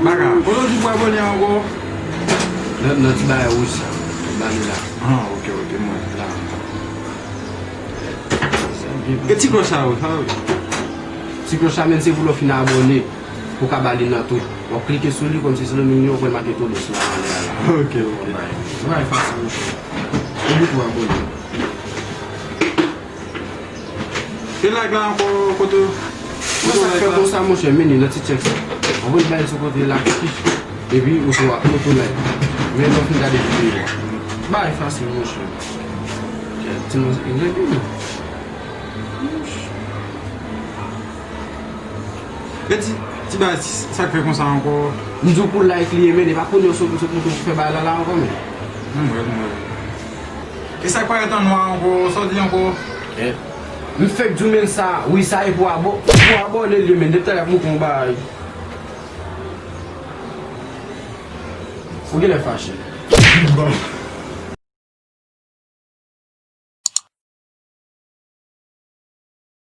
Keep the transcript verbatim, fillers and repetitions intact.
Baka, kote w di pou abòne ankò? Nan, nan ti bagay wouj sa. Ba li la. Ah, ok, ok, mwen la. E ti klòch sa yo, sa yo. Ti klòch la, men se pou lè w fin abòne, pou w ka ba li nan tout. W ap klike sou li, kòmsi se nan menm li, w ap wè l make todos la, anlè a la. Ok, ok. Bay, bay fasil, monchè. Oubli pou abòne. E like la ankò, kote, kote like la? Fè konsa, monchè, mennen nan ti tchèk sa. Anvoye bay sou kote la, kich. Epi, ou swa, ou tou like. Men, nou fin gade videyo a. Bay fasil, monchè. Ti non, egzakteman. E ti, ti bagay, sa k fè konsa ankò? M di w pou like li ye, men, e pa kounye a w sot, sot montre pou fè bagay la, la ankò, men. M wè, m wè. E sa k parèt an nwa ankò, sa w di ankò? Eh. M fèk di w, men sa, wi, sa e pou abò-, pou abòne l ye, men, depi talè ap montre yon bagay. Ou genlè fache. Bon.